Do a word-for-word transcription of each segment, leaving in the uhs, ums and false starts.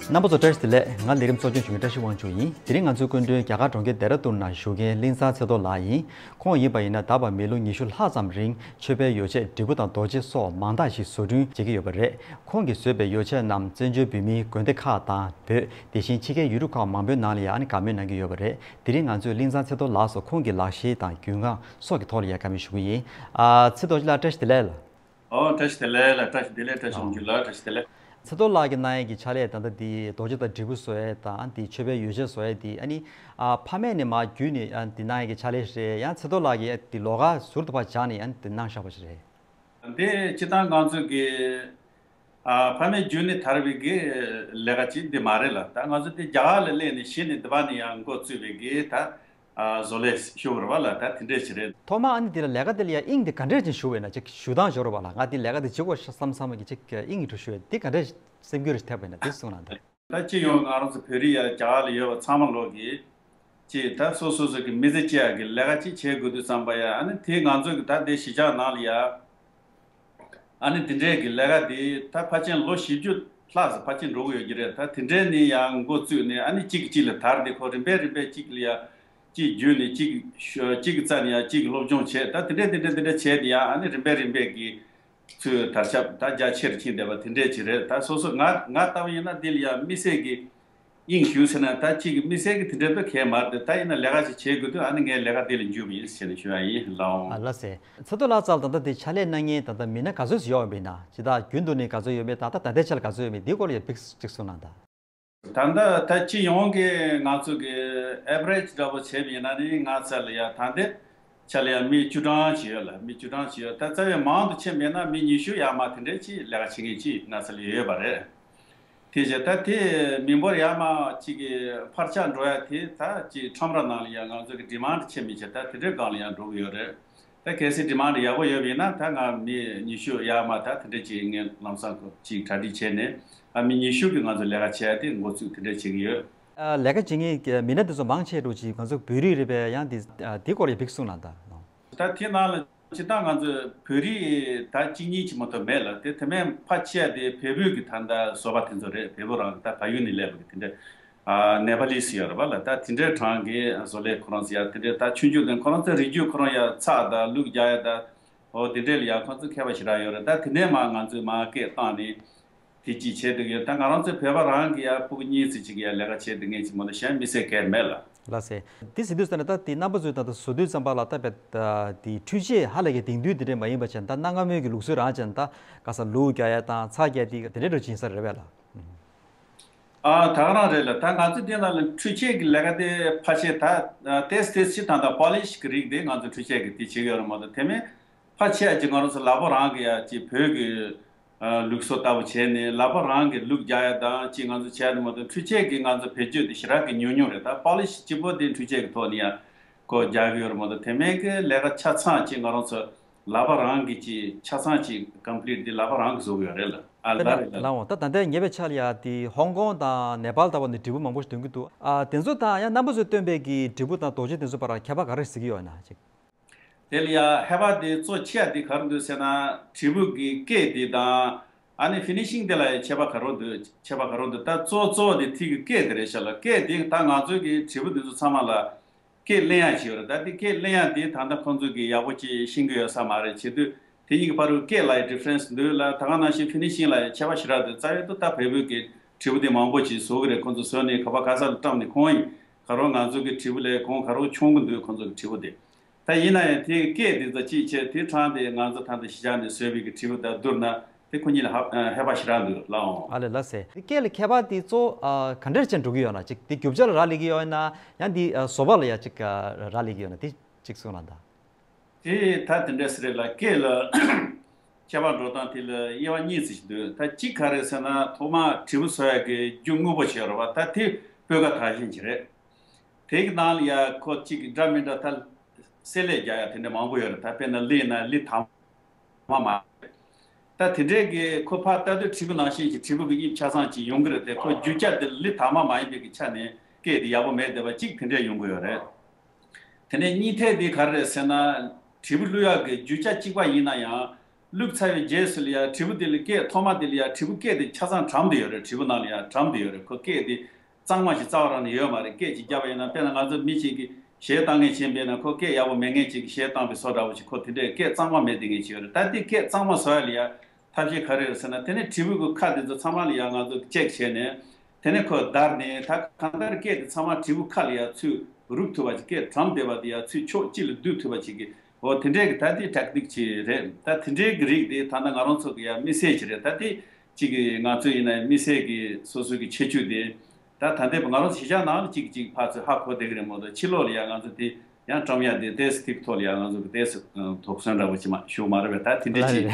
རྣམ་པ་ཚོ་བཀྲ་ཤིས་བདེ་ལེགས། ང་ལས་རིམ་གཙོ་སྐྱོང་ཞུ་མཁན་བཀྲ་ཤིས་དབང་ཕྱུག་ཡིན། དེ་རིང་ང་ཚོའི་སྐུ་མགྲོན་རྒྱ་གར་གྲོང་ཁྱེར་ལྡེ་ར་ལྡུན་ན་བཞུགས་མཁན་གླིང་ཚང་ཚེ་རྡོར་ལགས་ཡིན། ཁོང་ཡིན་པ་ཡིན་ན་ད་བར་མི་ལོ་ཉི་ཤུ་ལྷག་ཙམ་རིང་ཆོས་པའི་ཡོ་བྱད་འབྲས་བུ་དང་རྡོ་རྗེ་སོགས་མང་དག་ཞིག་བཟོ་སྐྲུན་བྱེད་ཀྱི་ཡོད་པ་རེད། ཁོང་གིས་བཟོས་པའི་ཡོ་བྱད་རྣམས་བཙན་བྱོལ་བོད་མིའི་དགོན་སྡེ་ཁག་དང་བོད་དེ་བཞིན་ཕྱི་རྒྱལ་ཡུལ་གྲུ་ཁག་མང་པོའི་ནང་ལ་ཡང་ཨ་ནི་དགའ་མོས་གནང་གི་ཡོད་པ་རེད། དེ་རིང་ང་ཚོས་གླིང་ཚང་ཚེ་རྡོར་ལགས་སུ་ཁོང་གི་ལག་ཤེས་དང་རྒྱུས་མངའ་སོགས་ཀྱི་ཐོག་ལ་ཡང་བཀའ་མོལ་ཞུ་གི་ཡིན། ཨ་ཚེ་རྡོར་ལགས་བཀྲ་ཤིས་བདེ་ལེགས་ལགས། ཨོ་བཀྲ་ཤིས་བདེ་ལེགས་ལགས། བཀྲ་ཤིས་བདེ་ལེགས། བཀྲ་ཤིས་དབང་ཕྱུག་ལགས། བཀྲ་ཤིས་བདེ་ལེགས། ཚེ་རྡོར་ལགས་ཀྱིས་གནང་ཡས་ཀྱི་ཕྱག་ལས་ད་ལྟ་འདི་རྡོ་རྗེ་དང་འབྲས་བུ་བཟོ་ཡས་དང་འདི་མཆོད་པའི་ཡོ་བྱད་བཟོ་ཡས་འདི་ཨ་ནི་ཨ་ཕ་མས་ནི་མར་བརྒྱུད་ནས་ཨ་འདི་གནང་ཡས་ཀྱི་ཕྱག་ལས་རེད། ཡང་ཚེ་རྡོར་ལགས་ཀྱིས་འདི་ལོགས་ཀ་ཟུར་དུ་ཕར་སྦྱངས་ནས་ཨ་ནི་འདི་གནང་བཞག་པ་ཞིག་རེད། འདི་སྤྱིར་བཏང་ང་ཚོ་གི་ཨ་ཕ་མས་བརྒྱུད་ནས་དར་བའི་གི་ལས་ཀ་ཅིག་འདི་མ་རེད་ལ། ད་ང་ཚོ་འདི་རྒྱ་གར་ལ་སླེབས་ནས་གཞི་ནས་འདི་པ་ནས་ཡང་འགོ་བཙུགས་པའི་གི་ད་ཨ་བཟོ་ལས་ཞུ་བར་བ་ལ་ད་དེ་འདྲས་ཞིག་རེད། ཐོག་མ་ཨ་ནི་འདི་ལ་ལས་ཀ་འདི་ལ་ཡང་དབྱིངས་འདི་ག་འདྲས་ཅིག་ཞུགས་པས་ན་ཅིག་ཞུ་སྟངས་ཞོར་བ་ལ་ང་འདི་ལས་ཀ་འདི་བྱེད་དགོས་ཤག་བསམ་བསམ་གི་ཅིག་དབྱིངས་ཀྱི་འགྲོ་ཞུ་བས་འདི་ག་འདྲས་སེམས་འགྱུར་ཐེབས་པས་ན་འདི་གསུངས་ན་འདི། ད་སྤྱི་ཡོངས་ང་རང་ཚོ་བོད་རིགས་ཡ་རྒྱ་གར་ལ་ཡོད་པ་ཚང་མ་ལོག་གི་ཅིག་ད་སོ་སོ་སོ་གི་མི་ཚེ་སྐྱེལ་ཡག་གི་ལས་ཀ་ཅིག་བྱེད་དགོས་དུས་ཙམ་པ་ཡ་ཨ་ནི་དེ་ང་ཚོ་གི་ད་འདི་གཞིས་ཆགས་ནང་ལ་ཡ། ཨ་ནི་དེ་འདྲའི་གི་ལས་ཀ་དེ་ད་ཕལ་ཆེར་ལོ་བཞི་བཅུ་ལྷག་ཙམ་ཕལ་ཆེར་འགྲོ་གི་ཡོད་ཀྱི་རེད། ད་དེ་འདྲའི་ནི་ཡང་འགོ་བཙུགས་ནས་ཨ་ནི་གཅིག་གིས་གཅིག་ལ་དར་ཏེ་ཁོ་རིམ་པས་རིམ་པས་གཅིག་ལ་ཡ་གཅིག་བརྒྱུད་ནས་གཅིག་གཅིག་གི་རྩ་ནས་ཡ་གཅིག་སློབ་སྦྱོང་བྱས། ད་དེ་འདྲས་དེ་འདྲས་དེ་འདྲས་བྱས་ཏེ་ཡ་ཨ་ནི་རིམ་པས་རིམ་པས་ཀྱི་ཚུལ་དར་ཁྱབ་ད་རྒྱ་ཆེར་ཕྱིན་བསྡད་པ་དེ་འདྲས་ཅིག་རེད། ད་སོ་སོ་ང་ང་ལྟ་བུ་ཡིན་ན་འདི་ལ་ཡ་དམིགས་བསལ་གྱི་དབྱིངས་ཞུགས་ཟེར་ན་ད་གཅིག་གི་དམིགས་བསལ་གྱི་དེ་འདྲ་ད་གས་མ་རེད། ད་ཡིན་ན་ལས་ཀ་ཞིག་བྱེད་དགོས་དུས་ཨ་ནི་ངས་ལས་ཀ་འདི་ལ་འཇུག་པ་ཡིན་ཟེར་ནས་ཞུ་ཡ་ཡིན་ལགས། ཨ་ལགས་སེ། ཚེ་རྡོར་ལགས་རྩ་ལ་ད་ལྟ་དེ་ཕྱག་ལས་གནང་མཁན་ད་ལྟ་མི་སྣ་ག་ཚོད་ཞིག་ཡོད་པ་ཡིན་ན་ཇི་ལྟར་རྒྱུན་དུ་ནས་ག་ཚོད་ཡོད་མེད་ད་ལྟ་ད་ལྟའི་ཆ་ལ་ག་ཚོད་ཡོད་མེད་འདིའི་སྐོར་ལ་ཡང་ཕིགས་གཅིག་གསུངས་གནང་དང་། ད་ལྟ་ད་སྤྱི་ཡོངས་ཀྱི་ང་ཚོ་གི་ཨེ་བ་རེ་ཇི་འདྲ་པོ་བྱས་པ་ཡིན་ན་ནི་ང་ཚོ་ལ་ཡ་ད་ལྟའི་ཆ་ལ་ཡ་མི་བཅུ་གྲངས་ཅིག་ཡོད་ལ། མི་བཅུ་གྲངས་ཅིག་ཡོད། ད་རྩ་བའི་མང་དུ་ཕྱིན་མེད་ན་མི་ཉི་ཤུ་ཡར་མར་དེ་འདྲས་ཅིག་ལས་ཀ་བྱེད་མཁན་ཅིག་ང་ཚོ་ལ་ཡོད་པ་རེད། དེ་བྱས་ད་དེ་མི་འབོར་ཡར་མར་ཅིག་གི་འཕར་ཆག་འགྲོ་ཡ་དེ་ད་ཅིག་ཁྲོམ་ར་ནང་ལ་ཡང་ང་ཚོ་གི་ཌི་མན་ཌི་ཆེ་མི་ཆེ་ད་དེ་འདྲའི་སྒང་ལ་ཡང་འགྲོ་གི་ཡོད་རེད། ད་གལ་སྲིད་ཌི་མན་ཌི་ཡག་པོ་ཡོད་པ་ཡིན་ན་ད་ང་མི་ཉི་ཤུ་ཡར་མར་ད་དེ་འདྲ་ཅིག་ངས་ལམ་སང་ཅིག་གྲ་སྒྲིག་བྱས་ནས་ཨ་མི་ཉི་ཤུ་གི་ང་ཚོ་ལས་ཀ་བྱས་ཏེ་འགོ་ཚུགས་དེ་འདྲ་བྱེད་ཀྱི་ཡོད། ཨ་ལས་ཀ་བྱེད་མཁན་མི་སྣ་དེ་ཚོ་མང་ཆེ་འགྲོ་ཅིག་ང་ཚོ་བོད་རིགས་རེད་པས། ཡང་དེ་དེ་སྐོར་ཡང་ཕིགས་གསུངས་གནང་དང་། ད་དེ་ནང་ལ་སྤྱིར་བཏང་ང་ཚོ་བོད་རིགས་ད་གཅིག་གཉིས་ཅིག་མ་གཏོགས་མེད་ལ། དེ་དེ་མིན་ཕལ་ཆེ་བ་དེ་བལ་པོའི་གི་ད་ལྟ་བཟོ་པ་དེ་ཚོ་རེད། བལ་པོ་རང་གི་ད་བལ་ཡུལ་ནས་སླེབས་པ་གི་དེ་འདྲ་ཨ་ནེ་པ་ལི་སི་ཡོད་རེད་པ་ལ། ད་དེ་འདྲའི་གྲངས་ཀྱི་བཟོ་ལས་ཁོ་རང་ཚོ་ཡ་དེ་འདྲའི་ད་ཆུང་ཆུང་དེ་ཁོ་རང་ཚོའི་རིགས་རྒྱུད་ཁོ་རང་ཡ་ཚགས་དང་ལུག་རྒྱག་ཡ་ད་འོ་དེ་འདྲའི་ལ་ཡ་ཁོ་ཚོ་མཁས་པ་ཞེ་དྲག་ཡོད་རེད། ད་དེ་ནས་མར་ང་ཚོས་མར་སྐད་བཏང་ནས། དེ་གཅིག་བྱས་འདུག་ཡོད། ད་ང་རང་ཚོའི་བོད་པ་རང་གི་ཡ་ཕྲུ་གུ་གཉིས་ཙམ་ཅིག་ཡ་ལས་ཀ་བྱས་འདུག་མཁན་ཅིག་མ་གཏོགས་གཞན་མི་སེར་སྒེར་མེད་ལ། ལགས་སེ། འདི་ཟེར་དུས་ཙམ་ནས་ད་དེ་རྣམ་པ་ཚོས་ད་ལྟ་བཟོ་དུས་ཙམ་པ་ལ་ད་བས་དེ་འཕྲུལ་ཆས་ཧ་ལས་ཀྱི་དེང་དུས་དེ་འདྲས་མ་ཡིན་པ་བྱས་ད་གནའ་སྔ་མོའི་གི་ལུགས་སྲོལ་རང་བྱས་ད་ག་ས་ལུག་རྒྱག་ཡ་དང་ཚྭ་རྒྱག་དེ་དེ་འདྲས་འགྲོ་ཕྱིན་ས་རེད་པས་ལ། ཨ་ད་ག་རང་རེད་ལ། ད་ང་ཚོ་འདི་ནང་ལ་འཕྲུལ་ཆས་ཀྱི་ལས་ཀ་དེ་ཕལ་ཆེར་ད་ཏེས་ཏེས་ཅིག་ད་ད་པོ་ལི་ཤི་གི་རིགས་དེ་ང་ཚོ་འཕྲུལ་ཆས་ཀྱི་དེ་བྱེད་ཀྱི་ཡོད་རེད་མ་གཏོགས་དེ་མིན་ཕལ་ཆེར་ཅིག་ང་རང་ཚོ་ལག་པ་རང་གི་ཡ་ཅིག་བོད་ཀྱི་ལུགས་སྲོལ་ལྟ་བུ་བྱས་ནས་ལག་པ་རང་གི་ལུག་རྒྱག་ཡ་དང་ཅིག་ང་ཚོ་བྱས་ནས་མ་གཏོགས་འཕྲུལ་ཆས་ཀྱི་ང་ཚོ་བེད་སྤྱོད་དེ་ཞེ་དྲག་གི་ཉུང་ཉུང་རེད། ད་པོ་ལི་ཤི་གཅིག་པོ་དེ་འཕྲུལ་ཆས་ཀྱི་ཐོག་ནས་ཡ་ཁོ་རྒྱག་གི་ཡོད་རེད་མ་གཏོགས་དེ་མིན་གྱི་ལས་ཀ་ཆ་ཚང་ཅིག་ང་རང་ཚོ་ལག་པ་རང་གི་ཅིག་ཆ་ཚང་ཅིག་ཀམ་པི་ལིཊ་དེ་ལག་པ་རང་གིས་བཟོ་གི་ཡོད་རེད་ལ། ཨ་ལ་རེད་ལ། ལགས་འོང་། ད་ད་ལྟའི་ཉེ་བའི་ཆར་ལ་ཡ་དེ་ཧོང་ཀོང་དང་ནེ་པཱལ་ལྟ་བུ་ནས་འབྲས་བུ་མང་པོ་ཞིག་ཐོན་གྱི་འདུག་ཨ་དེ་ཚོ་དང་ཡང་རྣམ་པ་ཚོས་སྟོན་པའི་གི་འབྲས་བུ་དང་རྡོ་རྗེ་དེ་ཚོ་བར་ཁྱད་པར་ག་རེ་གཟིགས་ཀྱི་ཡོད་ན་ཅིག་དེ་ལ་ཡ་ཧེ་བག་དེ་གཙོ་ཆེ་བ་དེ་ག་རེ་འདུག་ཟེར་ན། འབྲས་བུ་གི་སྐད་དེ་དང་ཨ་ནི་ཕི་ནི་ཤིང་དེ་ལ་ཡ་ཁྱད་པར་ག་རེ་འདུག་ཁྱད་པར་ག་རེ་འདུག་ད་གཙོ་གཙོ་བོ་དེ་དེ་གི་སྐད་དེ་རེད་ཤག་ལ། སྐད་དེ་ད་ང་ཚོའི་གི་འབྲས་བུ་དེ་ཚོ་ཚང་མ་ལ་སྐད་ལེན་ཡ་ཞིག་ཡོད་རེད། ད་དེ་སྐད་ལེན་ཡ་དེ་ད་ལྟ་ཁོང་ཚོ་གི་ཡག་པོ་ཅིག་ཤེས་ཀྱི་ཡོད་ས་མ་རེད། བྱེད་དུས་དེ་གཉིས་ཀྱི་བར་དུ་སྐད་ལ་ཡ་ཌི་ཕ་རེན་སི་འདུག་ལ། ད་ག་ནང་བཞིན་ཕི་ནི་ཤིང་ལ་ཡ་ཁྱད་པར་ཞེ་དྲག་འདུག་རྩ་བའི་ཏུ་ད་བལ་པོའི་གི་འབྲས་བུ་དེ་མང་པོ་ཅིག་བཟོ་གི་རེད། ཁོང་ཚོ་བཟོས་ནས་ག་པ་ག་ས་ལ་བཀྲམ་ནས་ཁོང་ཡིན་ག་རོ་ང་ཚོ་གི་འབྲས་བུ་ལས་གོང་ག་རོ་ཆུང་གི་འདུག་ཁོང་ཚོ་གི་འབྲས་བུ་དེ། ད་ཡིན་ན་ཡང་དེ་སྐད་དེ་ཚོ་ཅིག་བྱས་དེ་དྲངས་ཏེ་ང་ཚོ་ད་ལྟ་གཞིས་ཆགས་ནས་བཟོས་པའི་གི་འབྲས་བུ་དང་བསྡུར་ན་དེ་ཁོ་གཉིས་ལ་ཧ་ཧེ་བག་ཞེ་དྲག་འདུག་ལགས་འོང་། ཨ་ལས་ལགས་སེ། དེ་སྐད་ལ་ཁྱད་པར་དེ་གཙོ་ཨ་ག་འདྲས་ཅན་འགྲོ་གི་ཡོད་ན་ཅིག་དེ་རྒྱུ་ཆ་ལ་རག་ལས་ཀྱི་ཡོད་ན་ཡང་དེ་ཨ་བཟོ་པ་ལ་ཡང་ཅིག་ཨ་རག་ལས་ཀྱི་ཡོད་ན་དེ་ཅིག་གསུངས་ན་ད། དེ་ད་དེ་འདྲ་ཟེར་རེད་ལ། སྐད་ལ་ཁྱད་པར་འགྲོ་སྟངས་དེ་ལ་དབྱེ་བ་གཉིས་ཙམ་ཞིག་འདུག་ད་གཅིག་ག་རེ་ཟེར་ན་ཐོག་མར་འབྲས་བུ་བཟོ་ཡག་གི་རྒྱུ་དངོས་པོ་ཞིག་ཡོད་རེད་བ། ད་དེ་སྤོས་ཀ་དག་ཞིང་ཅིག་རེད། དེ་གི་ནང་ལ་ཡ་ཁོ་གཅིག་གི་འདྲ་མི་འདྲ་ད་བསྲེ་ལྷད་རྒྱག་ཡ་དེ་འདྲ་མང་པོ་ཡོད་རེད། ད་དཔེར་ན་ལི་ཡིན་ན་ལི་དྭངས་མ་མ་རེད། ད་དེ་འདྲའི་གི་ཁོ་ཕར་ལྟ་དུས་འབྲས་བུ་ནང་བཞིན་གྱི་འབྲས་བུ་གི་དབྱིབས་ཆ་ཚང་ཅིག་ཡོང་གི་རེད་དེ། ཁོ་རྒྱུ་ཆ་དེ་ལི་དྭངས་མ་མ་ཡིན་པའི་གི་ཆ་ནས་སྐད་དེ་ཡག་པོ་མེད་བསྡད་པ་གཅིག་དེ་འདྲས་ཡོང་གི་ཡོད་རེད། དེ་ནས་གཉིས་ཐད་དེ་ག་རེ་རེད་ཟེར་ན། འབྲས་བུ་བླུག་ཡག་གི་རྒྱུ་ཆ་གཅིག་པ་ཡིན་ན་ཡང་ བླུགས་ཚར་བའི་རྗེས་སུ་ལ་ཡ་དྲིལ་བུ་དེ་ལ་སྐད་ཐོག་མ་དེ་ལ་ཡ་དྲིལ་བུ་སྐད་དེ་ཆ་ཚང་གྲམ་དུ་ཡོད་རེད། དྲིལ་བུ་ནང་ལ་ཡ་གྲམ་དུ་ཡོད་རེད། ཁོ་སྐད་དེ་གཙང་མ་ཞིག་རྩ་བ་རང་ནས་ཡོད་མ་རེད། སྐད་ཅིག་བརྒྱབ་པ་ཡིན་ན་དཔེར་ན་ང་ཚོ་མི་གཅིག་གིས་གཞས་བཏང་མཁན་ཅིག་ཡིན་པས་ན་ཁོ་སྐད་ཡག་པོ་མེད་མཁན་ཅིག་གིས་གཞས་བཏང་པའི་བཟོ་འདྲ་བོ་ཞིག་ཁོ་དེ་འདྲའི་སྐད་གཙང་མ་མེད་བསྡད་མཁན་ཅིག་ཡོད་རེད། ད་དེ་སྐད་གཙང་མ་བཟོ་ཡ་ལ་ཡ་ཐབས་ཤེས་ག་རེ་རེད་ཟེར་ན། དེ་ནས་དྲིལ་བུ་གི་ཁ་དེ་ཚོ་ཚང་མ་ལ་ཡ་ང་ཚོ་གི་ཅེག་བྱས་ནས། དེ་ནས་ཁོ་བརྡར་ནས་ད་གང་ལྟར་སྐད་དེ་ཚང་མ་དྲིལ་བུ་ཁ་ལ་ཡ་ཚུར་རུབ་ཐུབ་པ་ཅིག་སྐད་གྲམ་བསྡད་པ་དེ་ཡ་ཚུར་ཕྱོགས་གཅིག་ལ་བསྡུ་ཐུབ་པ་ཅིག་གི། འོ་དེ་འདྲའི་གི་ད་དེ་ཊེག་ནིག་ཅིག་རེད། ད་དེ་འདྲའི་གི་རིགས་དེ་ད་ལྟ་ང་རང་ཚོ་གི་ཡ་དམིགས་བསལ་ཅིག་རེད། ད་དེ་གཅིག་གི་ང་ཚོ་ཡིན་ན་དམིགས་བསལ་གི་སོ་སོ་གི་ཁྱད་ཆོས་དེ། ད་ད་ལྟའི་ང་རང་ཚོ་གཞིས་ཆགས་ནང་ལ་གཅིག་གཅིག་ཕར་ཚུར་ཧ་གོ་བསྡད་གི་རེད་མ་གཏོགས་ཕྱི་ལོགས་ལ་ཡ་ང་ཚོ་དེ་ཡང་བཀྲམ་ཡ་དེ་ཏོག་ཙམ་ཐིག་ཐོག་ལ་ཡ་ང་ཚོ་གི་ཏོག་ཙམ་དོགས་ཟོན་འདྲ་བོ་ཅིག་མ་ཞུ་མ་རེད་པས། ད་དེ་འདྲ་ལ་ཅིག་རེད།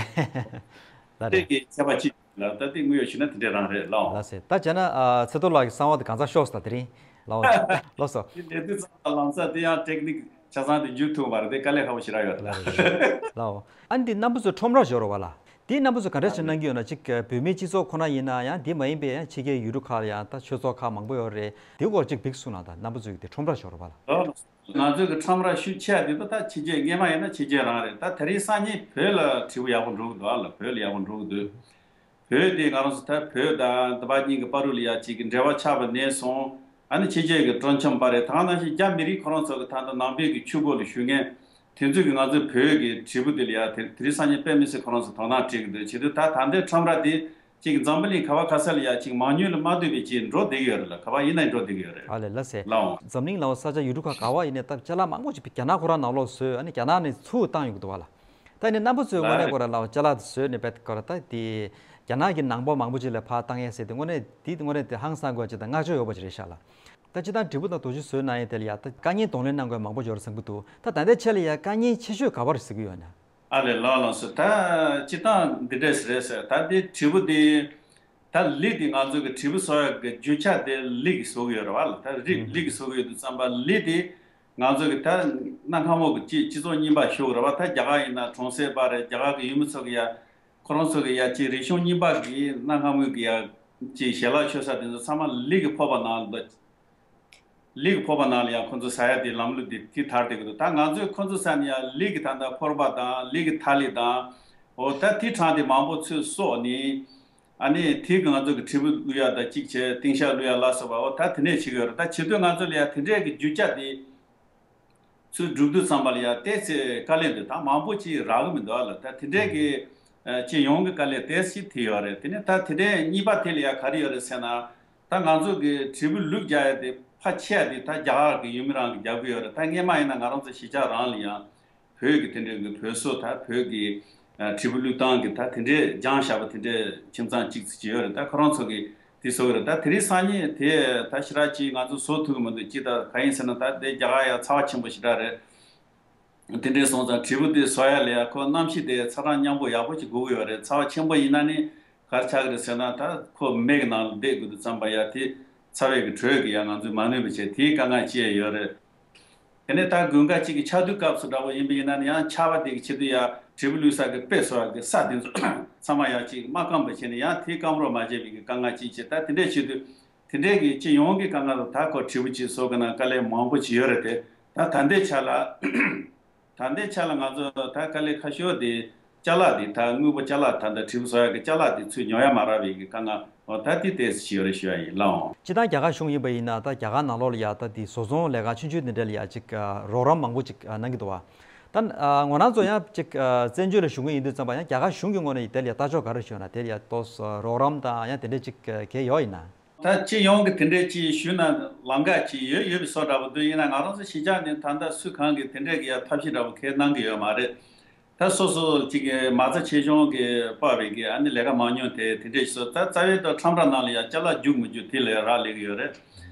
ལ་དེ་རེད། གི་ཁྱད་པར་ཅིག་ལ་ད་དེ་དངོས་ཡོད་ཞུ་ན་དེ་འདྲ་རང་རེད་ལགས། ལ་སེ་ད་བྱས་ན་ཨ་ཚེ་རྡོར་ལགས་ཀྱི་གསང་བ་དེ་གང་ཚང་ཤོག་ཟེར། ད་དེ་རིང་ལགས་ལགས་སོ། དེ་ལས་དུས་ཙམ་ལམ་སང་དེ་ཡང་ཊེག་ནིག་ཆ་ཚང་དེ་འཇུ་ཐུབ་མ་རེད། དེ་དཀའ་ལས་ཁག་པོ་ཞིག་རག་ཡོད་རེད། ལགས་རེད་ལགས། ཨ་ནི་དེ་རྣམ་པ་ཚོས་ཁྲོམ་ར་ཞོར་བ་ལ། དེ་རྣམ་པ་ཚོས་ག་འདྲ་ཞིག་གནང་གི་ཡོད་ན། གཅིག་བོད་མིའི་སྤྱི་ཚོགས་ཁོ་ན་ཡིན་ན་ཡང་དེ་མ་ཡིན་པའི་ཡང་ཕྱི་རྒྱལ་ཡུལ་གྲུ་ཁག་ལ་ཡང་ད་ཆོས་ཚོགས་ཁག་མང་པོ་ཡོད་རེད། དེ་སྐོར་གཅིག་བིག་གསུང་ན་ད་རྣམ་པ་ཚོས་དེ་ཁྲོམ་ར་ཞོར་བ་ལ། ང་ཚོའི་གི་ཁྲོམ་ར་ཤུགས་ཆེ་བ་དེ་ད་ཕྱི་རྒྱལ་སྔས་མ་ཡིན་ན་ཕྱི་རྒྱལ་རང་རེད། ད་དེ་རིང་སང་ཉིན་བོད་ལ་དྲིལ་བུ་ཡག་པོ་འགྲོ་གི་འདུག་ཨ་ལ་བོད་ལ་ཡག་པོ་འགྲོ་གི་འདུག་བོད་དེ་ང་རང་ཚོ་ད་བོད་དང་འདི་པ་གཉིས་ཀྱི་བར་དུ་ལ་ཡ་གཅིག་གི་འབྲེལ་བ་ཆགས་པ་ནས་བཟུང་། ཨ་ནི་ཕྱི་རྒྱལ་གྱི་སྤྲོ་འཆམ་པ་རེད། ད་ག་ནང་བཞིན་རྒྱ་མི་རིགས་ཁོ་རང་ཚོ་གི་ད་ལྟ་ནང་པའི་གི་ཆོས་སྒོ་ལ་ཞུགས་མཁན་དེ་ཚོས་གི་ང་ཚོའི་བོད་ཀྱི་དྲིལ་བུ་དེ་ལ་ཡ་དེ་དེ་རིང་སང་ཉིན་དཔེ་མི་སྲིད་ཁོ་རང་ཚོ་དོ་སྣང་སྤྲད་གི་འདུག་བྱེད་དུས་ད་ད་ལྟའི་ཁྲོམ་ར་དེ་གཅིག་འཛམ་བུ་གླིང་ག་བ་ག་ས་ལ་ཡ་གཅིག་མང་ཉུང་ལ་མ་ལྟོས་པའི་གཅིག་འགྲོ་བསྡད་གི་ཡོད་རེད་ལ། ག་བ་ཡིན་ན་འགྲོ་བསྡད་གི་ཡོད་རེད། ཨ་ལས་ལ་སེ། ལའོ། འཛམ་གླིང་ལའོ་ས་ཆ་ཡུལ་གྲུ་ཁག་ག་བ་ཡིན་ནའི་ད་ཅ་ལག་མང་པོ་ཅིག་རྒྱ་ནག་ཁོ་རང་ནང་ལོགས་བཟོས། ཨ་ནི་རྒྱ་ནག་ནས་ཚུར་བཏང་ཡོང་གི་འདུག་བ་ལ། ད་ནི་རྣམ་པ་ཚོའི་དངོས་གནས་ལ་ཁོ་ར་ལའོ་ཅ་ལག་དེ་བཟོས་ནས་བེད་ཁོ་ར་ད་དེ་རྒྱ་ནག་གི་ནང་པ་མང་པོ་ཅིག་ལ་ཕར་བཏང་ཡས་ཟེར་དེ་དངོས་གནས་དེ་དངོས་གནས་དེ་ཧང་སང་དགོས་ཅིག་དང་བསྔགས་བརྗོད་ཡོད་པ་ཅིག་རེད་ཤག་ལ། ད་སྤྱིར་བཏང་དྲིལ་བུ་དང་རྡོ་རྗེ་བཟོས་གནང་ཡས་དེ་ལ་ཡ་ད་དཀའ་ངལ་གདོང་ལེན་གནང་དགོས་མང་པོ་ཡོད་རེད་བསམ་གི་འདུག་ད་ད་ལྟའི་ཆ་ལ་ཡ་དཀའ་ངལ་ཆེ་ཤོས་ག་བ་རེད་ཟེར་གི་ཡོད་ན། ཨ་ལས་ལགས་ལགས་སོ། ད་སྤྱིར་བཏང་འདི་འདྲས་རེད་ཟེར། ད་དེ་དྲིལ་བུ་དེ་ད་ལི་དེ་ང་ཚོ་གི་དྲིལ་བུ་བཟོ་ཡག་གི་རྒྱུ་ཆ་དེ་ལི་གིས་བཟོ་གི་ཡོད་རེད་བ་ལ། ད་རི་ལི་གིས་བཟོ་གི་ཡོད་དུས་ཙམ་པ་ལི་དེ་ང་ཚོ་གི་ད་གནའ་སྔ་མོ་གི་སྤྱི་སྤྱི་ཚོགས་རྙིང་པ་ཞུ་གི་རེད་བ། ད་རྒྱ་གར་ཡིན་ན་གྲོང་གསེབ་པ་རེད། རྒྱ་གར་གི་ཡུལ་མི་ཚོ་གི་ཡ་ཁོ་རང་ཚོ་གི་ཡ་ཅིག་རིག་གཞུང་རྙིང་པ་གི་གནའ་སྔ་མོའི་གི་ཡ་ཅིག་ཞལ་ལག་མཆོད་ས་དེ་ཚོ་ཚང་མ་ལི་གི་ཕོར་པ་ནང་ལ། ལི་གི་ཕོར་པ་ནང་ལ་ཡང་ཁོ་ཚོ་ཟ་ཡ་དེ་ལམ་ལུགས་དེ་དེ་དར་བསྡད་ཀྱི་འདུག་ད་ང་ཚོས་ཁོ་ཚོ་ཟ་ནས་ཡང་ལི་གི་ད་ལྟ་ཕོར་པ་དང་ལི་གི་ཐ་ལི་དང་། འོ་ད་དེ་གྲངས་དེ་མང་པོ་ཚུར་གསོག་ནས། ཨ་ནི་དེ་གི་ང་ཚོ་གི་དྲིལ་བུ་བླུག་ཡ་དང་གཅིག་བྱས་ཏིང་ཤག་བླུག་ཡ་ལ་སོགས་པ་འོ་ད་དེ་ནས་བྱེད་ཀྱི་ཡོད་རེད། ད་བྱེད་དུས་ང་ཚོ་ལ་ཡང་དེ་འདྲས་ཀྱི་རྒྱུ་ཆ་དེ་ཚུར་སྒྲུག་དུས་ཙམ་པ་ལ་ཡང་ཏོག་ཙམ་དཀའ་ལས་འདི་ད་མང་པོ་ཅིག་རག་གི་མི་འདུག་ཨ་ལ། ད་དེ་འདྲས་ཀྱི་སྤྱི་ཡོངས་ཀྱི་དཀའ་ལས་ཏོག་ཙམ་དེ་ཡོད་རེད། དེ་ནས་ད་དེ་འདྲས་གཉིས་པ་དེ་ལ་ཡང་ག་རེ་ཡོད་རེད་ཟེར་ན། ད་ང་ཚོ་གི་དྲིལ་བུ་ལུག་རྒྱག་ཡ་དེ་ཕལ་ཆེ་བ་དེ་ད་རྒྱ་གར་གི་ཡུལ་མི་རང་གི་རྒྱག་གི་ཡོད་རེད། ད་སྔས་མ་ཡིན་ན་ང་རང་ཚོ་གཞིས་ཆགས་རང་ལ་ཡང་བོད་ཀྱི་དེ་འདྲའི་གི་བོད་བཟོ་ད་བོད་ཀྱི་ཨ་དྲིལ་བུ་བླུག་སྟངས་ཀྱི་ད་དེ་འདྲའི་སྦྱངས་བཞག་པ་དེ་འདྲའི་ཁྱིམ་ཚང་གཅིག་ཙམ་ཅིག་ཡོད་རེད། ད་ཁོ་རང་ཚོ་གི་དེ་བཟོ་གི་རེད། ད་དེ་རིང་སང་ཉིན་དེ་ད་ཞེ་དྲག་ཅིག་ང་ཚོ་བཟོ་ཐུབ་ཀྱི་མི་འདུག་ཅི་ད་ག་ཡིན་ཟེར་ན་ད་དེ་རྒྱ་གར་ཡ་ཚ་བ་ཆེན་པོ་ཞེ་དྲག་རེད། དེ་འདྲའི་སོང་ཙང་དྲིལ་བུ་དེ་བཟོ་ཡ་ལ་ཡ་ཁོ་གནམ་གཤིས་དེ་ཚ་གྲང་མཉམ་པོ་ཡག་པོ་ཅིག་དགོས་ཀྱི་ཡོད་རེད། ཚ་བ་ཆེན་པོ་ཡིན་ན་ནི་ག་རེ་ཆགས་ཀྱི་རེད་ཟེར་ན། ད་ཁོ་མེ་གི་ནང་ལ་བསྡད་དགོས་དུས་ཙམ་པ་ཡ་དེ་ཚ་བའི་གི་དྲོད་ཀྱིས་ཡ་ང་ཚོས་མ་ནུས་པ་བྱས་དེའི་དཀའ་ངལ་ཅིག་ཡོད་རེད། དེ་ནས་ད་དགུན་ཁ་གཅིག་གི་ཆར་དུས་སྐབས་སུ་འདྲ་པོ་ཡིན་པ་ཡིན་ན་ནི་ཡང་ཆར་པ་དེ་གི་ཆེད་དུ་ཡ་དྲིལ་བུ་བླུགས་ས་གི་དཔེ་བཟོ་ཡ་གི་ས་དེ་ཚོ་ཚང་མ་ཡ་གཅིག་མ་སྐམ་པ་བྱས་ནས་ཡང་དེ་སྐམ་རོགས་མ་བྱས་པའི་གི་དཀའ་ངལ་ཅིག་བྱས། ད་དེ་འདྲས་བྱེད་དུས་དེ་འདྲས་ཀྱི་སྤྱི་ཡོངས་ཀྱི་དཀའ་ངལ་ལ་ད་ཁོ་དྲིལ་བུ་ཅིག་བཟོ་དགོས་ན་དཀའ་ལས་མང་པོ་ཅིག་ཡོད་རེད་དེ། ད་ད་ལྟའི་ཆ་ལ། ད་ལྟའི་ཆ་ལ་ང་ཚོ་ད་དཀའ་ལས་ཁ་ཤོར་དེ་ཅ་ལག་དེ་ད་དངོས་པོ་ཅ་ལག་ད་ལྟ་དྲིལ་བུ་བཟོ་ཡག་གི་ཅ་ལག་དེ་ཚུར་ཉོ་ཡ་མ་རག་པའི་གི་དཀའ་ངལ་འོ་ད་དེ་ཏོག་ཙམ་ཅིག་ཡོད་རེད་ཞུ་ཡ་ཡིན་ལགས་འོང་། སྤྱིར་བཏང་རྒྱ་གར་གཞུང་ཡིན་པ་ཡིན་ན་ད་རྒྱ་གར་ནང་ལོགས་ལ་ཡ་ད་དེ་བཟོ་ཚོང་ལས་ཀ་ཆུང་ཆུང་དེ་འདྲ་ལ་ཡ་ཅིག་རོགས་རམ་མང་པོ་ཅིག་གནང་གི་འདུག་བ། ད་ང་རང་ཚོ་ཡང་ཅིག་བཙན་བྱོལ་ལ་བཞུགས་མཁན་ཡིན་དུས་ཙམ་པ་ཡང་རྒྱ་གར་གཞུང་གི་ངོས་ནས་དེ་ལ་ཡ་ལྟ་ཕྱོགས་ག་རེ་ཞུ་ན། དེ་ལ་ཡ་ཏོག་ཙམ་རོགས་རམ་དང་ཡང་དེ་འདྲ་ཅིག་གལ་ཡོད་ཡིན་ན། ད་སྤྱི་ཡོངས་ཀྱི་དེ་འདྲའི་ཅིག་ཞུས་ན་ལམ་ཁ་ཅིག་ཡོད་ཡོད་པའི་བཟོ་འདྲ་པོ་འདུག་ཡིན་ན་ང་རང་ཚོ་གཞིས་ཆགས་ནས་ད་ལྟ་སུ་གང་གིས་དེ་འདྲའི་གི་ཡ་ཐབས་ཤེས་འདྲ་པོ་གང་གནང་གི་ཡོད་མ་རེད། ད་སོ་སོ་ཅིག་གི་མ་རྩ་ཆེ་ཆུང་གི་དཔའ་བའི་གི་ཨ་ནི་ལས་ཀ་མང་ཉུང་དེ་དེ་འདྲའི་བཟོ་ད་རྩ་བའི་ད་ཁྲོམ་ར་ནང་ལ་ཡ་ཅ་ལག་རྒྱུག་མི་རྒྱུག་དེ་ལ་ཡ་རག་ལས་ཀྱི་ཡོད་རེད།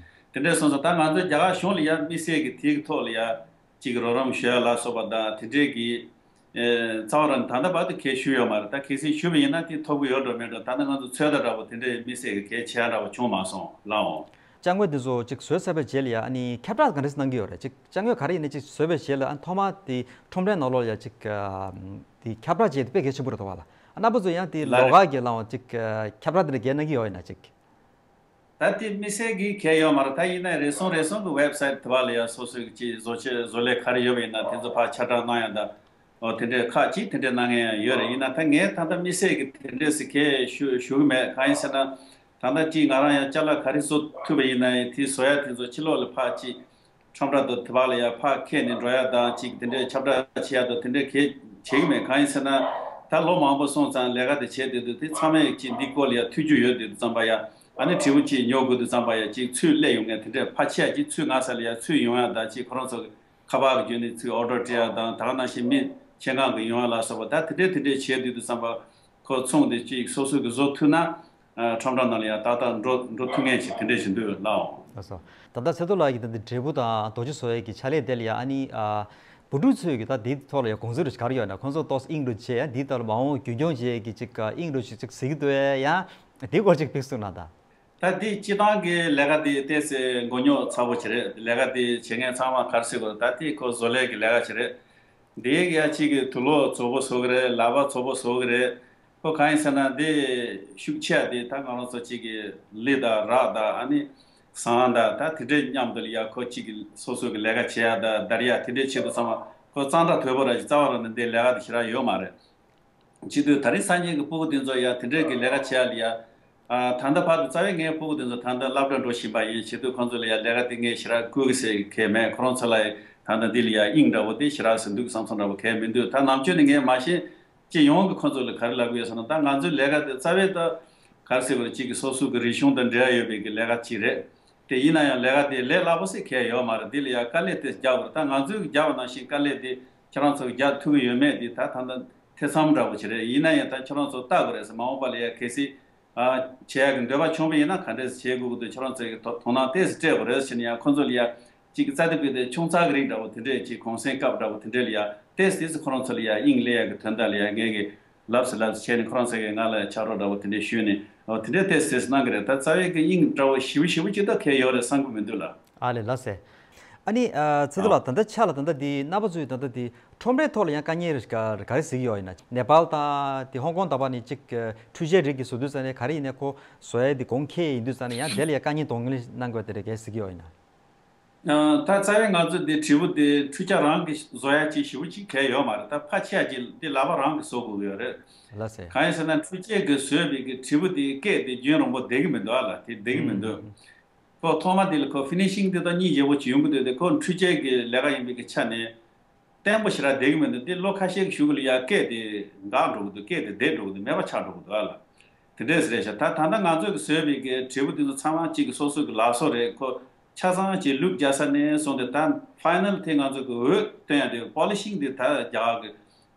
དེ་འདྲའི་སོང་ཙང་ད་ང་ཚོ་རྒྱ་གར་གཞུང་ལ་ཡ་དམིགས་བསལ་གི་དེའི་ཐོག་ལ་ཡ། ཅིག་རོགས་རམ་ཞུ་ཡ་ལ་སོགས་པ་དང་དེ་འདྲའི་གི་ཨེ་རྩ་བ་རང་ད་ལྟ་བར་དུ་གལ་ཞུས་ཡོད་མ་རེད། ད་གལ་སྲིད་ཞུས་པ་ཡིན་ན་དེ་ཐོབ་གི་ཡོད་འགྲོ་མེད་འགྲོ། ད་ནི་ང་ཚོ་ཚོད་ལྟ་འདྲ་པོ་དེ་འདྲའི་དམིགས་བསལ་གི་གལ་ཆེ་ཡ་འདྲ་པོ་བྱུང་མ་སོང་ལགས་འོང་། ཅ་དངོས་དེ་ཚོ་ཅིག་བཟོས་ཚར་བའི་རྗེས་ལ་ཡ་ཨ་ནི་ཁྱབ་བསྒྲགས་ག་འདྲ་ཞིག་གནང་གི་ཡོད་རེད། ཅིག་ཅ་དངོས་ག་རེ་ཡིན་ན་ཅིག་བཟོས་པའི་རྗེས་ལ་ཨ་ཐོག་མར་དེ་ཁྲོམ་རའི་ནང་ལོགས་ལ་ཡ་ཅིག་དེ་ཁྱབ་བསྒྲགས་བྱས་དེ་དཔེ་གལ་ཆེན་པོ་རེད་འདུག་བ་ལ། ཨ་རྣམ་པ་ཚོ་ཡང་དེ་ལ་ལོགས་ཀ་གི་ལའང་ཅིག་ཁྱབ་བསྒྲགས་དེ་འདྲ་གས་གནང་གི་ཡོད་ཡིན་ན་ཅིག་ད་དེ་དམིགས་བསལ་གྱི་གལ་ཡོད་མ་རེད། ད་ཡིན་ན་རེ་ཟུང་རེ་ཟུང་གི་ཝེབ་སའིཊ་དེ་བ་ལ་ཡ་སོ་སོའི་ཅིག་བཟོ་ཆེད་བཟོ་ལས་ག་རེ་ཡོད་པ་ཡིན་ན་དེ་ཚོ་ཕར་ཁྱབ་བསྒྲགས་གནང་ཡ་ད། ཨོ་དེ་འདྲས་ཁག་ཅིག་དེ་འདྲས་གནང་མཁན་ཡང་ཡོད་རེད། ཡིན་ན་ད་ངས་ད་ལྟ་དམིགས་བསལ་གྱི་དེ་འདྲས་སེ་གས་ཞུ་ཞུ་གི་མེད། གང་ཡིན་ཟེར་ན་ད་ལྟ་ཅིག་ང་རང་ཡང་ཅ་ལག་ག་རེ་བཟོ་ཐུབ་པ་ཡིན་ན་ཡང་དེ་བཟོ་ཡ་དེ་ཚོ་ཕྱི་ལོགས་ལ་ཕར་ཅིག་ཁྲོམ་ར་དང་དེ་བར་ལ་ཡང་ཕར་ཁྱེར་ནས་འགྲོ་ཡ་དང་ཅིག་དེ་འདྲས་ཁྱབ་བསྒྲགས་བྱེད་ཡ་དང་དེ་འདྲས་གས་བྱེད་གི་མེད། གང་ཡིན་ཟེར་ན་ད་ལོ་མང་པོ་སོང་ཙང་ལས་ཀ་དེ་བྱས་བསྡད་དུས་དེ་ཚང་མས་ཅིག་འདི་སྐོར་ལ་ཡང་ཐུགས་རྒྱུས་ཡོད་བསྡད་དུས་ཙམ་པ་ཡང་ཨ་ནི་དྲིལ་བུ་ཅིག་ཉོ་དགོས་དུས་ཙམ་པ་ཡང་ཅིག་ཚུར་སླེབས་ཡོང་མཁན་དེ་འདྲས་ཕར་ཆེ་ཡ་ཅིག་ཚུར་ང་ས་ལ་ཡང་ཚུར་ཡོང་ཡ་དང་ཅིག་ཁོ་རང་ཚོ་ཁ་པར་གྱི་བརྒྱུད་ནས་ཚུར་ཨོ་ཌར་སྤྲད་ཡ་དང་ད་ག་ནང་བཞིན་མི་ཆེད་མངགས་ཀྱི་ཡོང་ཡ་ལ་སོགས་པ་ད་དེ་འདྲས་དེ་འདྲས་བྱས་བསྡད་དུས་ཙམ་པ་ཁོ་ཚོང་དེ་ཅིག་སོ་སོ་གི་བཟོ་ཐུབ་ན། ཨ། ཁྲོམ་ར་ནང་ལ་ཡང་ཏག་ཏག་འགྲོ་འགྲོ་ཐུབ་མཁན་ཞིག་དེ་འདྲས་ཞིག་འདུག་ལགས། ལགས་སོ། ད་ལྟ་ཚེ་རྡོ་ལགས་ཀྱིས་ད་ལྟ་འབྲས་བུ་དང་རྡོ་རྗེ་བཟོ་ཡས་ཀྱི་ཕྱག་ལས་དེ་ལ་ཡང་ཨ་ནི་ཨ། བུ་ཕྲུག་ཚོས་ཀྱི་ད་འདིའི་ཐོག་ལ་ཡང་དགོངས་ཚུལ་རེ་ག་རེ་ཡོད་ན། ཁོང་ཚོ་ཏོག་ཙམ་དབྱིངས་འགྲོ་བྱས་ཡང་འདིའི་ཐོག་ལ་མ་འོངས་རྒྱུན་འཁྱོངས་བྱེད་ཀྱི་ཅིག་དབྱིངས་འགྲོ་ཞིག་ཅིག་གཟིགས་འདུག་ཡང་དེའི་སྐོར་ཅིག་ཕིགས་གསུང་གནང་དང་། ད་འདི་སྤྱི་བཏང་གི་ལས་ཀ་འདི་ཏོག་ཙམ་མགོ་རྙོག་ཚ་པོ་ཅིག་རེད། ལས་ཀ་འདི་བྱེད་མཁན་ཚང་མ་ག་རེ་ཟེར་དགོས་རེད། ད་འདི་ཁོ་བཟོ་ལས་ཀྱི་ལས་ཀ་ཅིག་རེད། འདི་ཡ་གཅིག་གི་དུག་ལོག་བཙོག་པོ་བཟོ་གི་རེད། ལག་པ་བཙོག་པོ་བཟོ་གི་རེད། ཁོ་གང་ཡིན་ཟེར་ན་འདི་ཤུགས་ཆེ་བ་འདི་ད་ང་རང་ཚོ་གཅིག་གི་ལི་དང་རག་དང་ཨ་ནི་ཟངས་དང་ད་དེ་འདྲའི་མཉམ་དུ་ལ་ཡ་ཁོ་གཅིག་གི་སོ་སོ་གི་ལས་ཀ་བྱེད་ཡ་དང་བརྡར་ཡ་དེ་འདྲའི་ཆེད་དུ་ཚང་མ་ཁོ་གཙང་སྦྲ་དོད་པོ་ར་ཞིག་རྩ་བ་རང་ནས་འདི་ལས་ཀ་དེ་ཞེ་དྲག་ཡོད་མ་རེད། བྱེད་དུས་ད་རིང་སང་ཉིན་གྱི་སྤུ་གུ་དེ་ཚོ་ཡ་དེ་འདྲའི་གི་ལས་ཀ་བྱེད་ཡ་ལ་ཡ། ཨ། ད་ལྟ་བར་དུ་རྩ་བའི་ངའི་སྤུ་གུ་དེ་ཚོ་ད་ལྟ་སློབ་གྲྭ་འགྲོ་བཞིན་པ་ཡིན། བྱེད་དུས་ཁོང་ཚོ་ལ་ཡ་ལས་ཀ་དེ་ངས་ཞེ་དྲག་བསྐུལ་གི་ཟེར་གི་མེད། ཁོ་རང་ཚོ་ལ་ཡ་ད་ལྟ་འདི་ལ་ཡ་དབྱིངས་འདྲ་བོ་དེ་ཞེ་དྲག་ཟིན་འདུག་བསམ་བསམ་འདྲ་བོ་གས་མི་འདུག་ད་ནམ་རྒྱུན་ནས་ངས་མ་གཞི་སྤྱི་ཡོངས་ཀྱི་ཁོང་ཚོ་ལ་ག་རེ་ལབ་གི་ཡོད་ཟེར་ན། ད་ང་ཚོའི་ལས་ཀ་དེ་རྩ་བའི་ད་ག་རེ་ཟེར་དགོས་རེད། གཅིག་གི་སོ་སོ་གི་རིག་གཞུང་དང་འབྲེལ་བ་ཡོད་པའི་གི་ལས་ཀ་ཅིག་རེད། དེ་ཡིན་ན་ཡང་ལས་ཀ་དེ་ལས་སླ་པོ་ཟེར་གས་ཡོད་མ་རེད། དེ་ལ་ཡ་དཀའ་ལས་དེ་རྒྱག་དགོས་རེད། ད་ང་ཚོས་རྒྱག་པ་ནང་བཞིན་དཀའ་ལས་དེ་ཁྱེད་རང་ཚོ་རྒྱག་ཐུབ་ཀྱི་ཡོད་མེད་དེ་ད་ད་ལྟ་ཐེ་ཚོམ་འདྲ་བོ་ཅིག་རེད། ཡིན་ན་ཡང་ད་ཁྱེད་རང་ཚོ་ལྟ་དགོས་རེད་ཟེར། མ་འོངས་པ་ལ་ཡ་གལ་སྲིད་ཨ། བྱེད་ཡག་གི་འདོད་པ་བྱུང་བ་ཡིན་ན་ག་འདྲས་བྱེད་དགོས་ཀྱི་འདུག་ཁྱེད་རང་ཚོས་ཀྱི་དོ་དོ་སྣང་ཏོག་ཙམ་སྤྲད་དགོས་རེད་ཟེར་ནས་ཡང་ཁོང་ཚོ་ལ་ཡ་གཅིག་གི་རྩ་དེ་བུད་དེ་ཆུང་ཙག་གི་རིགས་འདྲ་བོ་དེ་འདྲས་ཀྱི་གུང་སེང་སྐབས་འདྲ་བོ་དེ་འདྲས་ལ་ཡ་ཏོག་ཙམ་ཏོག་ཙམ་ཁོ་རང་ཚོ་ལ་ཡ་དབྱིངས་སླེབས་ཡག་གི་དོན་དག་ལ་ཡ་ངས་ཀྱི་ལབ་སུ་ལབ་སུ་བྱས་ནས་ཁོ་རང་ཚོ་གིས་ང་ལ་ཕྱག་རོགས་འདྲ་བོ་དེ་འདྲས་ཞུས་ནས་འོ་དེ་འདྲས་ཏོག་ཙམ་ཏོག་ཙམ་གནང་གི་རེད། ད་རྩ་བའི་གི་དབྱིངས་འདྲ་བོ་ཞེ་པོ་ཞེ་པོ་ཅིག་ད་གས་ཡོད་རེད་བསམ་གི་མི་འདུག་ལ། ཨ་ལས་ལགས་སེ། ཨ་ནི་ཨ། ཚེ་རྡོ་ལགས། ད་ལྟ་ཆ་ལ་ད་ལྟ་འདི་རྣམ་པ་ཚོས་ད་ལྟ་འདི་ཁྲོམ་རའི་ཐོག་ལ་ཡང་དཀའ་ངལ་ག་ག་རེ་གཟིགས་ཡོད་ཡིན་ན། ནེ་པཱལ་དང་དེ་ཧོང་ཀོང་དང་བར་ནས་གཅིག་འཕྲུལ་ཆས་རིགས་ཀྱི་བཟོ་དུས་ཙང་ནས་ག་རེ་ཡིན་ན་ཁོ་བཟོ་ཡ་དེ་གོང་འཁེལ་ཡིན་དུས་ཙང་ནས་ཡང་དེ་ལ་ཡང་དཀའ་ངལ་གདོང་ལེན་གནང་དགོས་དེ་འདྲ་ག་རེ་གཟིགས་ཡོད་ཡིན་ན། ཨ། ད་རྩ་བའི་ང་ཚོ་འདི་དྲིལ་བུ་དེ་འཕྲུལ་ཆས་རང་གི་བཟོ་ཡ་ཅིག་ཞེ་པོ་ཅིག་གལ་ཡོད་མ་རེད། ད་ཕལ་ཆེ་བ་ཅིག་འདི་ལག་པ་རང་གིས་བཟོ་དགོས་ཀྱི་ཡོད་རེད། ལགས་སེ། གང་ཡིན་ཟེར་ན་འཕྲུལ་ཆས་ཀྱིས་བཟོས་པའི་གི་དྲིལ་བུ་དེ་སྐད་དེ་རྒྱུན་རིང་པོ་བསྡད་ཀྱི་མི་འདུག་ཨ་ལ། དེ་བསྡད་ཀྱི་མི་འདུག་ཨུམ། ཁོ་ཐོག་མ་དེ་ལ་ཁོ་ཕི་ནི་ཤིང་དེ་དག་གཉིས་བརྗེ་པོ་ཅིག་ཡོང་གི་འདུག་དེ་ཁོ་འཕྲུལ་ཆས་ཀྱི་ལས་ཀ་ཡིན་པའི་གི་ཆ་ནས་བརྟན་པོ་ཞེ་དྲག་བསྡད་ཀྱི་མི་འདུག་དེ་ལོ་ཁ་ཤས་ཀྱི་གཞུག་གུ་ལ་ཡ་སྐད་དེ་འགག་འགྲོ་གི་འདུག་སྐད་དེ་བསྡད་འགྲོ་གི་འདུག་མེད་པ་ཆགས་འགྲོ་གི་འདུག་ཨ་ལ། དེ་འདྲས་རེད་ཤག་ད་ད་ལྟ་ང་ཚོས་ཀྱི་བཟོས་པའི་གི་དྲིལ་བུ་དེ་ཚོ་ཚང་མ་གཅིག་གི་སོ་སོ་གི་ལག་བཟོ་རེད། ཁོ་ཆ་ཚང་གཅིག་ལུག་རྒྱག་ས་ནས་བཟུང་སྟེ་ད་ཕའི་ནལ་དེ་ང་ཚོ་གི་འོད་སྟོན་ཡ་དེ་པོ་ལི་ཤིང་དེ་ད་རྒྱག་གི་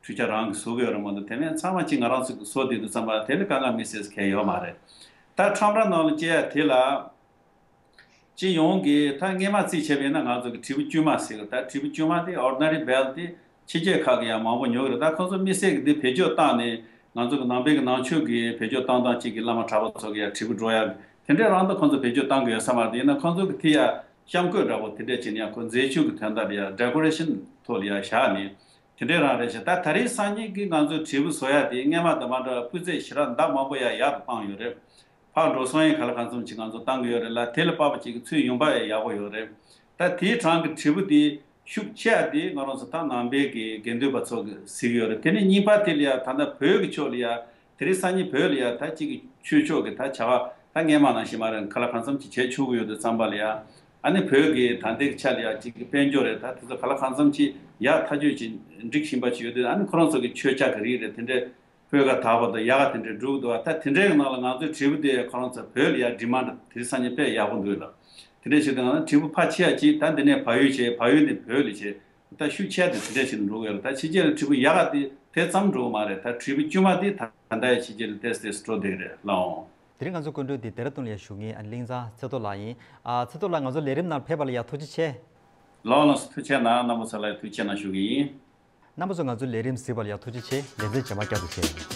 འཕྲུལ་ཆས་རང་གིས་བཟོ་གི་ཡོད་རེད་མ་གཏོགས་དེ་ནས་ཚང་མ་གཅིག་ང་རང་ཚོ་གི་བཟོ་དེ་དུས་ཙམ་པ་དེ་ལ་དཀའ་ངལ་མི་སེལ་གལ་ཡོད་མ་རེད། ད་ཁྲོམ་ར་ནང་ལ་སྐྱེལ་ཡ་དེ་ལ། སྤྱི་ཡོངས་ཀྱི་ད་སྔས་མ་རྩིས་བྱས་པ་ཡིན་ན་ང་ཚོ་གི་དྲིལ་བུ་དཀྱུས་མ་ཟེར་གི། ད་དྲིལ་བུ་དཀྱུས་མ་དེ་ཨོར་ཌི་ན་རི་བེལ་དེ་ཕྱི་རྒྱལ་ཁག་གི་ཡང་མང་པོ་ཉོ་གི་རེད། ད་ཁོང་ཚོ་དམིགས་བསལ་གྱི་འདི་བེད་སྤྱོད་བཏང་ནས་ང་ཚོ་གི་ནང་པའི་གི་ནང་ཆོས་ཀྱི་བེད་སྤྱོད་བཏང་སྟངས་གཅིག་གི་བླ་མ་གྲྭ་པ་ཚོ་གི་ཡང་དྲིལ་བུ་འགྲོ་ཡ་དེ་འདྲའི་རང་ད་ཁོང་ཚོ་བེད་སྤྱོད་བཏང་གི་ཡོད་ས་མ་རེད། ཡིན་ན་ཁོང་ཚོ་གི་དེ་ཡ་བཤམས་བཀོད་འདྲ་པོ་དེ་འདྲས་བྱས་ནས་ཡང་ཁོ་མཛེས་ཆོས་ཀྱི་དོན་དག་ལ་ཡ་ཌེ་ཀོ་རེ་ཤན་ཐོག་ལ་ཡ་བཞག་ནས་དེ་འདྲའི་རང་རེད་ཤག་ད་ད་རེས་སང་ཉིན་གི་ང་ཚོ་དྲིལ་བུ་བཟོ་ཡ་དེ་སྔས་མ་དང་མ་འདྲ་བ་སྤུས་ཚད་ཞེ་དྲག་ཟླ་མང་པོ་ཡ་ཡག་ཏུ་བཏང་ཡོད་རེད། ཕར་འགྲོ་སོང་ཡང་ག་ལ་གང་འཚམ་ཅིག་ང་ཚོ་བཏང་གི་ཡོད་རེད་ལ། དེ་ལ་དཔག་པ་ཅིག་གི་ཚུལ་ཡོང་འབབ་ཡང་ཡག་པོ་ཡོད་རེད། ད་དེའི་གྲངས་ཀྱི་དྲིལ་བུ་དེ་ཤུགས་ཆེ་བ་དེ་ང་རང་ཚོ་ད་ནང་པའི་གི་དགེ་འདུན་པ་ཚོ་གི་གཟིགས་ཡོད་རེད། དེ་ནས་གཉིས་པ་དེ་ལ་ཡ་ད་ལྟ་བོད་ཀྱི་ཕྱོགས་ལ་ཡ་དེ་རིང་སང་ཉིན་བོད་ལ་ཡ་ད་ཅིག་གི་ཆོས་ཕྱོགས་ཀྱི་ད་བྱ་བ་ད་སྔས་མ་ནང་བཞིན་མ་རེད། ག་ལ་གང་འཚམ་ཅིག་བྱེད་ཆོག་གི་ཡོད་དུས་ཙམ་པ་ལ་ཡ་ཨ་ནི་བོད་ཀྱི་ད་ལྟའི་ཆ་ལ་ཡ་ཅིག་གི་དཔལ་འབྱོར་རེད། ད་དེ་ཚོ་ག་ལ་གང་འཚམ་ཅིག་ཡག་ཐག་ཆོད་ཅིག་འགྲིག་བཞིན་པ་ཅིག་ཡོད་དུས་ཨ་ནི་ཁོ་རང་ཚོ་གི་མཆོད་ཆས་ཀྱི་རིགས་རེད། དེ་འདྲའི་སྤོས་ཀ་དག་པ་དང་ཡག་ག་དེ་འདྲས་འགྲུབ་འདུག་ད་དེ་འདྲའི་ནང་ལ་ང་ཚོའི་དྲིལ་བུ་དེ་ཁོ་རང་ཚོ་བོད་ལ་ཡ་ཌི་མན་ཌི་དེ་རིང་སང་ཉིན་དཔེ་ཡག་པོ་འདུག་ལ། དེ་འདྲས་བྱེད་དུས་ང་ཚོ་དྲིལ་བུ་ཕར་ཕྱེ་ཡ་ཅིག་ད་འདི་ནས་བལ་ཡུལ་བྱས། བལ་ཡུལ་ནས་བོད་ལ་བྱས། ད་ཤུགས་ཆེ་དེ་དེ་འདྲས་བྱེད་འགྲོ་གི་ཡོད་རེད། ད་ཕྱི་རྒྱལ་ལ་དྲིལ་བུ་ཡག་ག་དེ་དེ་ཙམ་འགྲོ་གི་མ་རེད། ད་དྲིལ་བུ་དཀྱུས་མ་དེ་ད་ད་ལྟ་ཡ་ཕྱི་རྒྱལ་ལ་ཏོག་ཙམ་ཏོག་ཙམ་འགྲོ་བསྡད་ཀྱི་རེད་ལགས། དེ་རིང་ང་ཚོ་སྐུ་མགྲོན་དེ་ལྡེ་ར་ལྡུན་ལ་ཡ་བཞུགས་མཁན་ཨ་ནི་གླིང་ཚང་ཚེ་རྡོ་ལགས་ཡིན། ཨ། ཚེ་རྡོ་ལགས་ང་ཚོ་ལས་རིམ་ནང་ཕེབས་པ་ལ་ཡ་ཐུགས་རྗེ་ཆེ། ལགས་ལགས་སོ། ཐུགས་རྗེ་གནང་། རྣམ་པ་ཚོ་ལ་ཡ་ཐུགས་རྗེ་གནང་ཞུ་གི་ཡིན། རྣམ་པ་ཚོ་ང་ཚོའི་ལས་རིམ་གཟིགས་པ་ལ་ཡ་ཐུགས་རྗེ་ཆེ། ལེ་ཚན་རྗེས་མ་བསྐྱར་དུ་མཇལ།